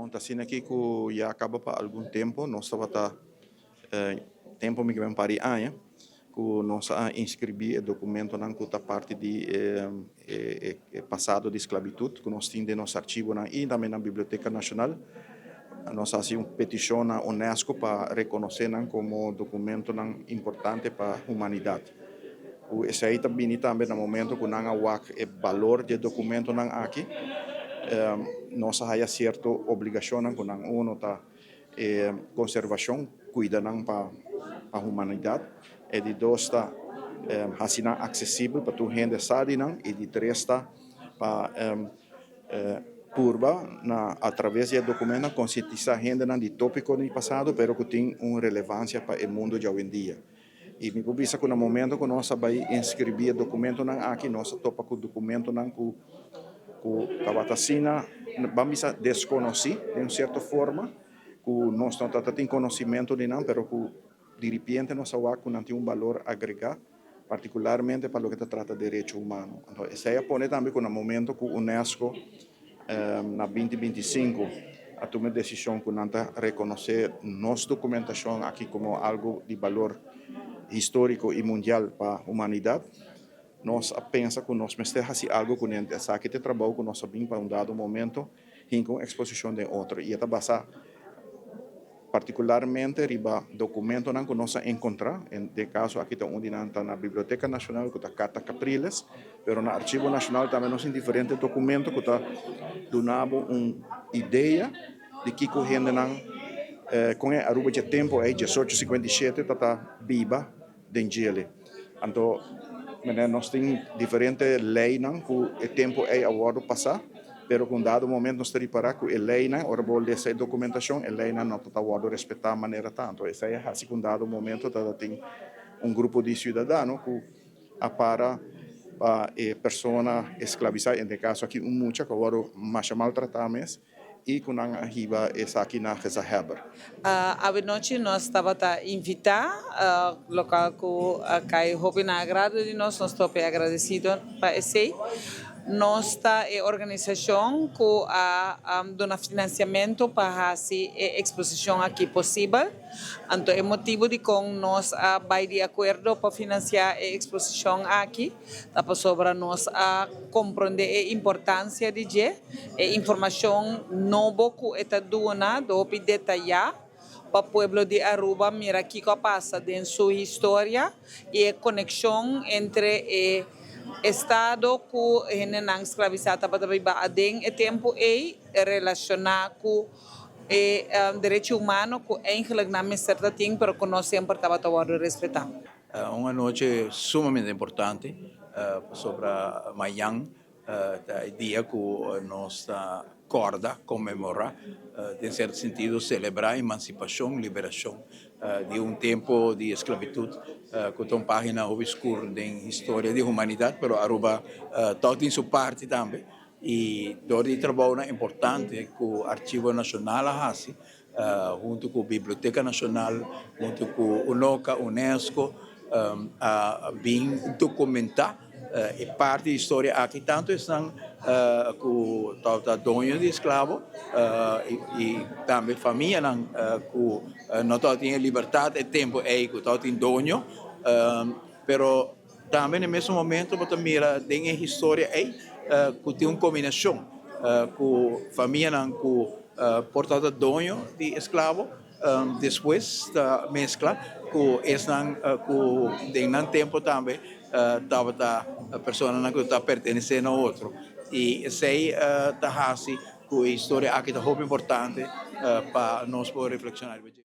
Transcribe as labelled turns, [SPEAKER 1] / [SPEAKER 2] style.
[SPEAKER 1] Bon, ta asina aki ku ya kaba pa algun tempu nos tabata tempu mi ke un par di aña ku nos a inskribí e dokumentonan ku ta parti di e pasado di sklabitut ku nos tin den nos archivonan i tambe na Biblioteka Nashonal. Nos a hasi un petishon na UNESCO pa rekonosé nan komo dokumentonan importante pa humanidat. Ku esei ta bini tambe na momento ku nan a wak e balor di e dokumentonan aki, nos a haya sierto obligashonnan ku nan. Uno ta e konservashon, kuida nan pa humanidat. E di dos ta hasi nan aksesibel pa tur hende sa di nan. I di tres ta pa purba na atraves di e dokumentonan konsientisá hendenan di tópiko di pasado pero ku tin un relevansia pa e mundu di awendia. I mi por bisa ku na momento ku nos a bai inskribí e dokumentonan aki, nos a topa ku dokumentonan ku ku tabata asina, ban bisa deskonosí den un sierto forma, ku nos no tabata tin konosimento di nan, pero ku diripiente nos a wak ku nan tin un balor agregá, partikularmente pa loke ta trata derecho humano. Anto esei a pone tambe ku na momento ku UNESCO na 2025 a tuma e desishon ku nan ta rekonosé nos dokumentashon aki komo algu di balor históriko i mundial pa humanidat, nos a pensa ku nos mester hasi algu kuné. Esaki ta e trabou ku nos a bin pa un dado momento hinka un eksposishon den otro i e ta basá partikularmente riba dokumentonan ku nos a enkontrá. Den e kaso aki ta un di nan ta na Biblioteka Nashonal ku ta Karta Capriles, pero na Archivo Nashonal tambe nos tin diferente dokumento ku ta duna bo un idea di kiko hendenan kon e Aruba dje tempu ei, 1857, ta ta biba den djele. Anto nos tin diferente leinan ku e tempu ei a wòrdu pasá, pero ku un dado momento nos ta ripará ku e leinan, ora bo lesa e dokumentashon, e leinan no ta wòrdu respetá manera tantu. Esei a hasi ku un dado momento ta tin un grupo di siudadano ku a para pa e persona esklabisá, en e kaso aki un mucha ku a wòrdu masha maltratá mes, i ku nan a hiba esaki na gezaghebber.
[SPEAKER 2] Awenochi nos tabata invitá, lokual ku a kai hopi na agrado di nos, nos ta hopi agradesido pa esei. Nos ta e organisashon ku a duna finansiamentu pa hasi e eksposishon aki posibel. Anto e motibu dikon nos a bai di akuerdo pa finansiá e eksposishon aki ta pasobra nos a komprondé e importansia di dje, e informashon nobo ku e ta duna hopi detayá pa pueblo di Aruba mira kiko a pasa den su historia i e konekshon entre e estado ku hendenan sklabisá tabata biba aden e tempu ei relashoná ku e derecho humano ku eigenlijk nan mester ta tin pero ku no semper tabata wòrdu respetá.
[SPEAKER 3] Un anochi sumamente importante pasobra mañan ta e dia ku nos ta kòrda, konmemorá, den sierto sentido selebrá emansipashon, liberashon di un tempu di esklabitut ku ta un página hopi skur den historia di humanidat, pero Aruba tòg tin su parti tambe i dor di trabounan importante ku Archivo Nashonal a hasi huntu ku Biblioteka Nashonal, huntu ku UNOCA, UNESCO a bin dokumentá e parti di historia aki, tantu esnan ku tabata doño di esklabo i tambe famianan ku no tabatin e libertat e tempu ei ku tabatin doño, pero tambe na e mesun momento bo ta mira den e historia ei ku tin un kombinashon ku famianan ku por tabata doño di esklabo despues ta meskla ku esnan ku den nan tempu tambe tabata personanan ku ta pertenesé na otro. I esei ta hasi ku e historia aki ta hopi importante pa nos por reflekshoná riba dje.